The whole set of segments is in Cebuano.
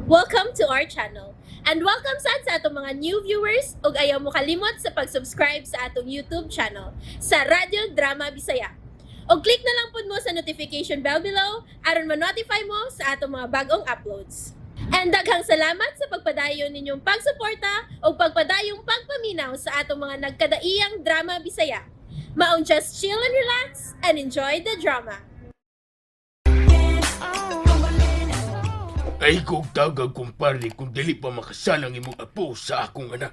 Welcome to our channel. And welcome sad sa atong mga new viewers ug ayaw mo kalimot sa pag-subscribe sa atong YouTube channel sa Radyo Drama Bisaya. Og click na lang pud mo sa notification bell below aron ma-notify mo sa atong mga bagong uploads. And daghang salamat sa pagpadayon ninyong pagsuporta ug pagpadayong pagpaminaw sa atong mga nagkadaiyang drama Bisaya. Maong just chill and relax and enjoy the drama. Ay kog tagag kumpare kung dili pa makasalang imong apo sa akong anak.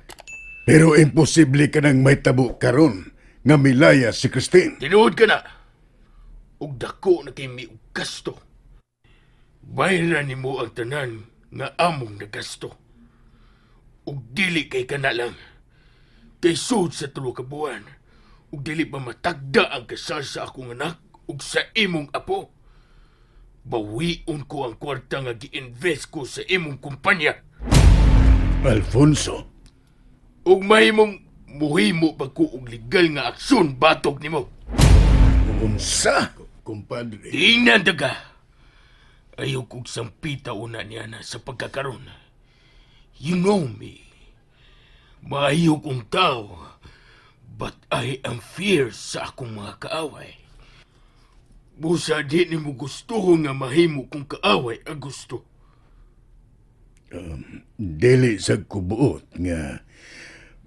Pero imposible ka nang may tabo karon nga milaya si Christine. Tinuod ka na. Ug dako na kay mi og gasto. Bayran nimo ang tanan nga among nagasto. Ug dili kay kana lang. Kay sud sa tulo ka buwan. Ug dili pa matagda ang kasal sa akong anak ug sa imong apo. Bawion ko ang kwarta nga gi-invest ko sa imong kumpanya. Alfonso, Ug mahimong muhimo pa ko og legal nga aksyon batok nimo. Unsa, kumpadre? Tingnan daga. Ayaw kog sampita una niya na sa pagkakaroon. You know me. Maayo kong tao, but I am fierce sa akong mga kaaway. Busa di nimo gusto nga mahimo kong kaaway ang gusto. Dili sa kubuot nga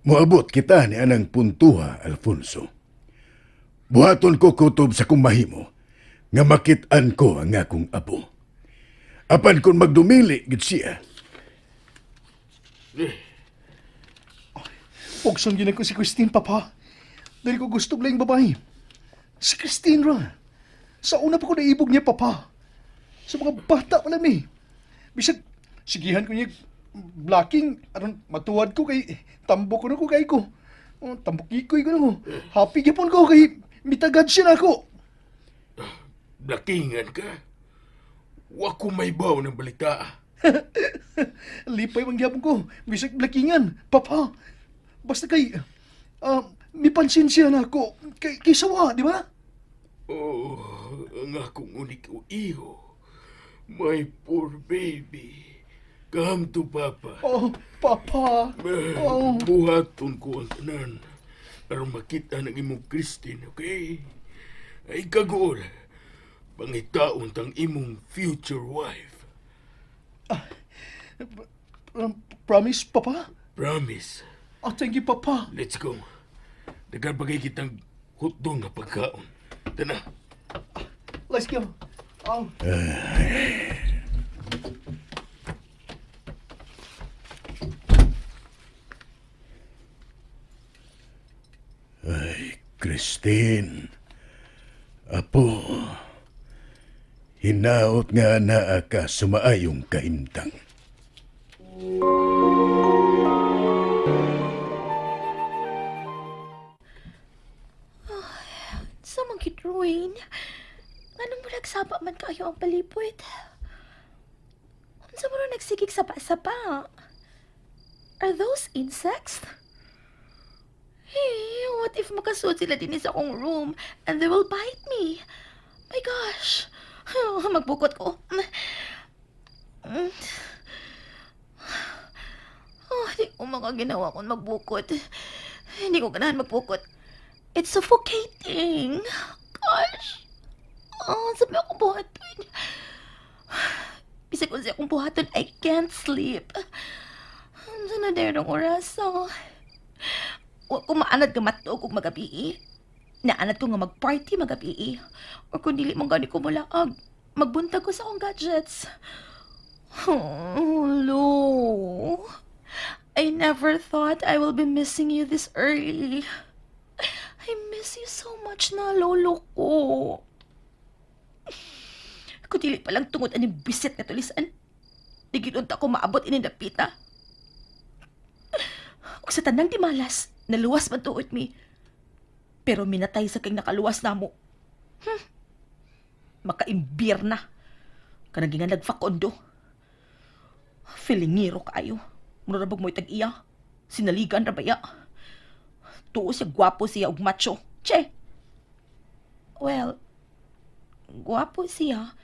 moabot kita ni anang puntuha, Alfonso. Buhaton ko kutob sa kong mahimo nga makit-an ko ang akong apo. Apan kung magdumili gid siya, Pugson yun ko si Christine, Papa. Dahil ko gusto lang yung babae. Si Christine ra. Sa una pa ko naibog niya, Papa. Sa mga bata pa lang eh. Bisag, sigihan ko niya blocking. Aron, matuwad ko kay tambo ko na ko kay ko. Oh, tambok ikoy ko na ko. Happy gyapon ko kay mitagad siya na ako. Blakingan ka. Wa ko may baw ng balita. Lipay man gyapon ko. Bisag blackingan, Papa. Basta kay, mipansin siya na ako. Kay sawa, di ba? Oh, ang akong unik o iho. My poor baby. Come to Papa. Oh, Papa. Oh. Buhaton ko ang tanan. Aron makita ng imong Christine, okay? Ay kagool. Pangitaon tang imong future wife. Promise, Papa? Promise. Oh, thank you, Papa. Let's go. Dagan bagay kitang hutdong nga pagkaon. Tana. Let's go. Oh. Christine, apo, hinaot nga naa ka sumaayong kahimtang. Sa man gid, Ruin. Nganong murag saba man kayo ang palibot? Unsa mo ro nagsigig saba-saba? Are those insects? Hey, what if makasuod sila din sa akong room and they will bite me? My gosh. Magbukot ko. Oh, di ko makaginawa kung magbukot. Hindi ko ganahan magbukot. It's suffocating. Gosh. Oh, sabi ako buhaton. Bisag unsa akong buhaton, I can't sleep. Unsa na dayon ang oras, oh. Wa ko maanad nga matuog og magabi. Naanad ko nga mag-party magabi. Or kung dili man gani ko mulaag, magbuntag ko sa akong gadgets. Oh, lo. I never thought I will be missing you this early. I miss you so much na, lolo ko. Kung dili pa lang tungod aning bisit nga tulisan, di gid unta ko maabot ining dapita. Ug sa tanang di malas, naluwas man tuod mi. Pero minatay sa kay nakaluwas namo. Makaimbir na. Kanang gingan nagfakondo. Filingiro kaayo. Mura rabog mo'y tag-iya. Sinaligan ra baya. Tuo siya, gwapo siya og macho. Che! Well, gwapo siya.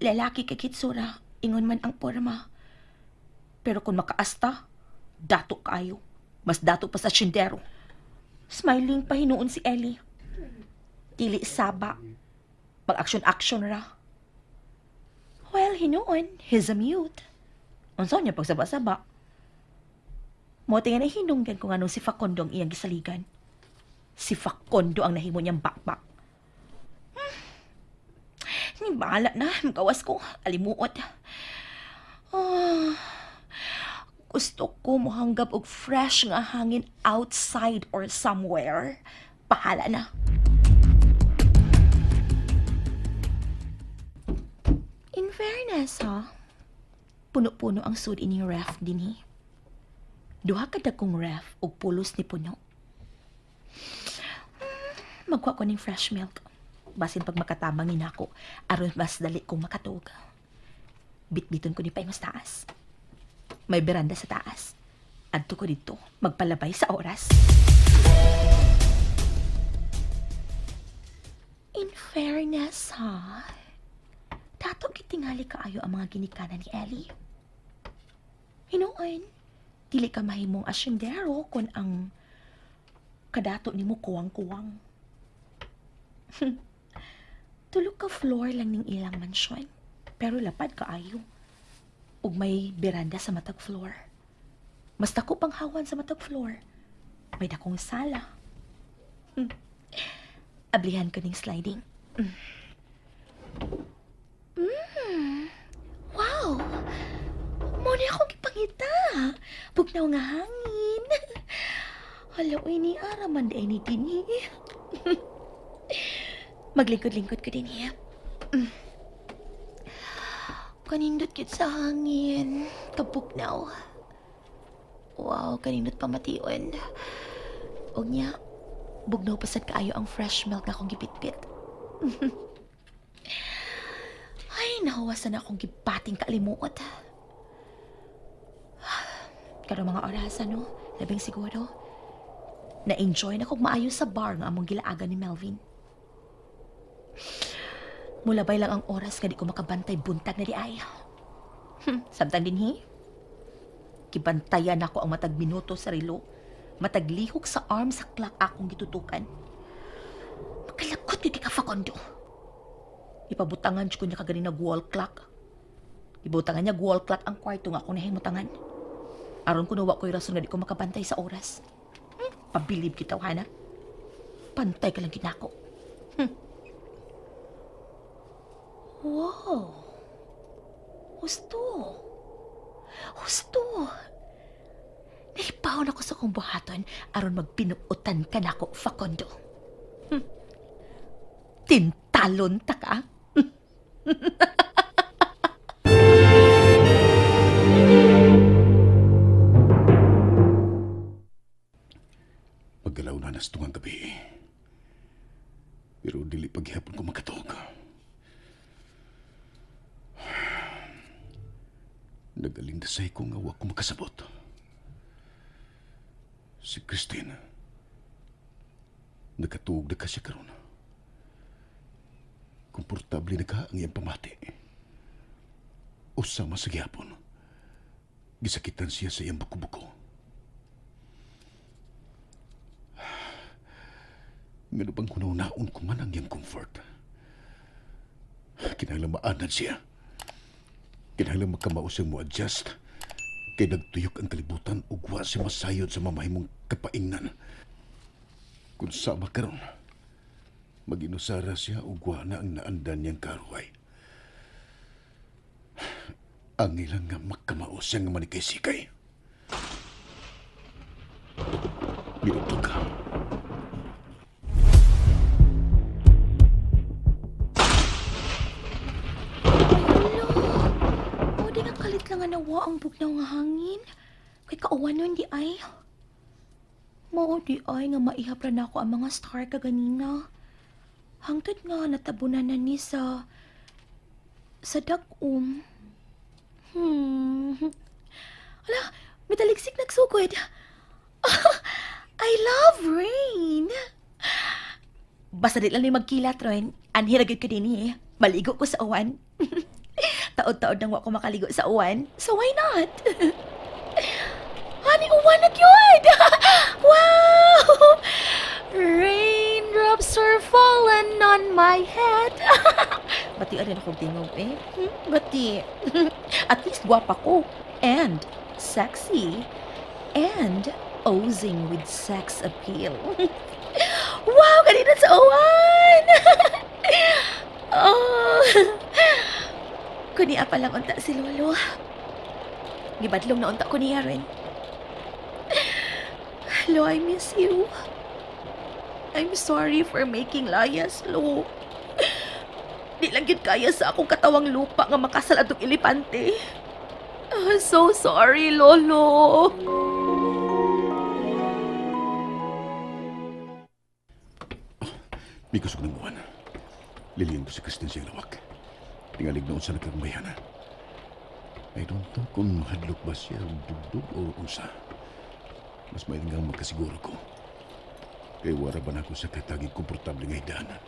Lalaki kay kitsura. Ingon man ang porma. Pero kung makaasta, dato kaayo. Mas dato pa sa sindero. Smiling pa hinuon si Ellie. Dili saba. Mag-action-action ra. Well, hinuon, he's a mute. Unsa niya pagsaba-saba? Mo tinga na hinungdan kung anong si Facundo ang iyang gisaligan. Si Facundo ang nahimo niyang bakbak. Ni bahala na, magawas ko, alimuot. Ah, gusto ko mohanggap og fresh nga hangin outside or somewhere. Bahala na. In fairness, ha? Puno-puno ang sud ining ref dinhi. Duha ka dagkong ref ug pulos ni puno. Magkuha ko ning fresh milk. Basin pag makatabang ni nako, aron mas dali kong makatug. Bitbiton ko ni paingos taas. May beranda sa taas. Adto ko dito, magpalabay sa oras. In fairness, ha? Dato gitingali kaayo ang mga ginikanan ni Ellie. Hinuon, dili ka mahimong asyendero kung ang kadato nimo kuwang-kuwang. Tulog ka floor lang ning ilang mansyon, pero lapad kaayo. Ug may beranda sa matag floor. Mas dako pang hawan sa matag floor. May dakong sala. Ablihan ko ning sliding. Wow! Mo na akong gipangita. Bugnaw nga hangin. Hala, uy, ni araman di ay ni dinhi. Maglingkod-lingkod ko din. Kanindot gid sa hangin. Kabugnaw. Wow, kanindot pamation. Og niya, bugnaw pa sad kaayo ang fresh milk na akong gibitbit. Ay, nahuwasan na akong gibating kaalimuot. Karong mga orasan, no? Labing siguro. Na-enjoy na kog maayo sa bar nga among gilaagan ni Melvin. Mulabay lang ang oras nga di ko makabantay buntag na di ay. Samtang dinhi. Gibantayan ako ang matag minuto sa relo. Matag lihok sa arm sa clock akong gitutukan. Makalakot gyud ka, Facundo. Ipabutangan ko niya kagani nag wall clock. Ibutangan niya wall clock ang kwarto nga akong nahimutangan. Aron kuno wa ko'y rason nga di ko makabantay sa oras. Pabilib kita, Hana. Pantay ka lang kinako. Wow. Husto. Husto. Nahibaw na ko sa kong buhaton aron magbinuotan ka nako, Facundo. Tintalon ta ka. Paggalaw na nas tungang gabi. Pero dili paghihapon ko makatog. Nagalindasay ko nga wa ko makasabot. Si Christine. Nakatuog na ka siya karon. Komportable na ka ang iyang pamati. Usama sa gihapon. Gisakitan siya sa iyang buko-buko. Ngano bang hunahunaon ko man ang iyang comfort? Kinahanglan maanad siya. Kinahanglan makamao siyang mo-adjust. Kay nagtuyok ang kalibutan ug wa siya masayod sa mamahimong kapaingnan. Kung sama karon, maginusara siya ug wa na ang naandan niyang karuhay. Ang ilang nga makamao siya nga manikay-sikay. Minuto ka. Ay, hala. O, di nga kalit lang nga nawa ang bugnaw nga hangin. Kay kauwan nun, di ay. Mao di ay nga maihap ra nako ang mga star kaganina. Hangtod nga natabunan na ni sa dagom. Ala, may taligsik nagsugod. I love rain. Basta di lang ni magkilat, Ron. Anhi ra gyud ko dinhi eh. Maligo ko sa uwan. Taod-taod nang wa ko makaligo sa uwan. So why not? Ni uwan na gyud! Wow! Raindrops are falling on my head. Bati rin ako tingog eh. Bati. At least gwapa ko. And sexy. And oozing with sex appeal. Wow! Kanina sa uwan! Oh! Kunia pa lang unta si Lolo. Gibadlong na unta ko niya rin. Lo, I miss you. I'm sorry for making layas, Lo. Di lang gyud kaya sa akong katawang lupa nga makasal atong elepante. Ah, so sorry, Lolo. May kusog ng uwan. Liliyan ko si Christine sa lawak. Tingalig noon sa nagkakumbayana. I don't know kung mahadlok ba siya o dugdug o unsa. Mas may nga magkasiguro ko. Kay wara ba na ako sa kataging komportable nga higdaanan.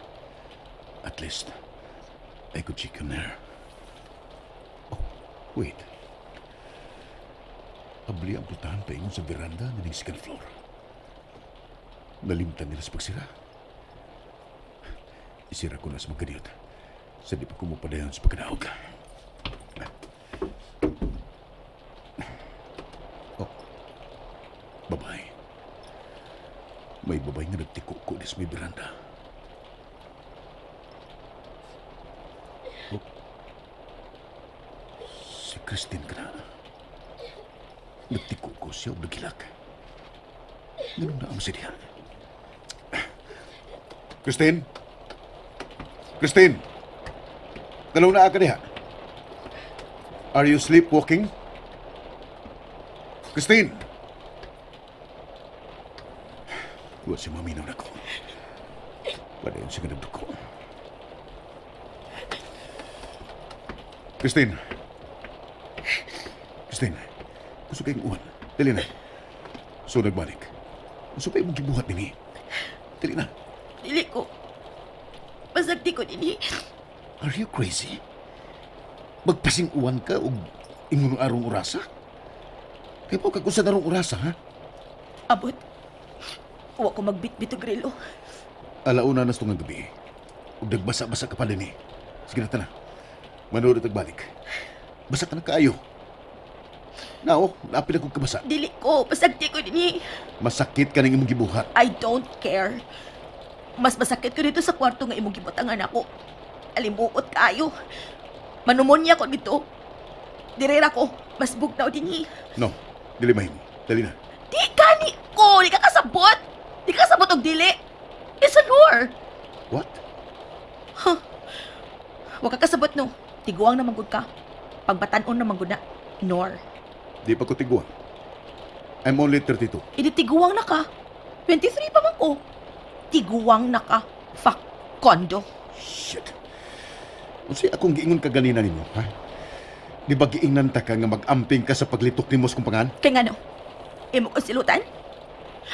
At least, I could check on her. Oh, wait. Abli ang putahan paingon sa veranda ng second floor. Nalimtan nila sa pagsira. Isira ko na sa magkadiyot. Sa di pa kumupadayon sa pagkadaog. Oh, babae. May babae nga nagtiko-ko sa may veranda. Oh, si Christine ka na. Nagtiko-ko siya o nagilak. Ganun na ang siya. Christine? Christine! Dalaw na ka diha. Are you sleepwalking? Christine! Wa siya maminaw na ko. Padayon siya nga nagduko. Christine! Christine, gusto kayong uwan. Dali na. So nagbalik. Gusto pa imong gibuhat nini. Dali na. Dili ko. Pasagdi ko dinhi. Are you crazy? Magpasing-uwan ka og ingon arong orasa? Kaya po kag usa narong orasa, ha? Abot. Wa ko magbitbit og relo. Alauna na sa tungang gabi. Ug nagbasa-basa ka pa din eh. Sige na, tana. Manood at balik. Basa ka na kaayo. Nao, napil akong kabasa. Dili ko. Pasagdi ko dinhi. Masakit ka ng imong gibuhat. I don't care. Mas masakit ko dito sa kwarto nga imong gibutangan ako. Alimuot kayo. Manumonya ko dito. Direra ko. Mas bugnaw dinhi. No, dili mahimo. Dali na. Di gani ko! Di ka kasabot! Di ka kasabot og dili! It's a lure! What? Wa ka kasabot no. Tiguang na manggod ka. Pagbatan-on na manggod na. Nor. Di pa ko tiguang. I'm only 32. Idi tiguang na ka. 23 pa man ko. Tiguang na ka. Fuck. Kondo. Shit. Unsay akong giingon ka ganina nimo, ha? Di ba giingnan ta ka nga mag-amping ka sa paglitok nimo sa kumpangan? Kay ngano? Imo ko silutan?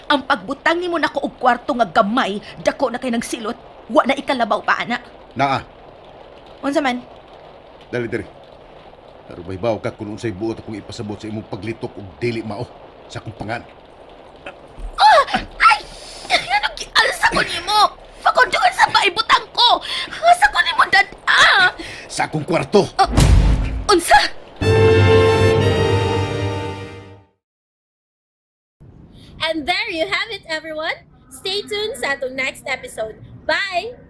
Ang pagbutang nimo nako og kwarto nga gamay, dako na kay nang silot. Wa na ikalabaw pa ana. Naa, Unsa man? dali diri. Pero bahibaw ka kung unsay buot akong ipasabot sa imong paglitok og dili mao sa kumpangan. Ay! Ano gialsa ko nimo? Pakondo sa maibutang ko. Asa ko nimo dad ah? Sa akong kwarto. Unsa? And there you have it, everyone. Stay tuned sa atong next episode. Bye!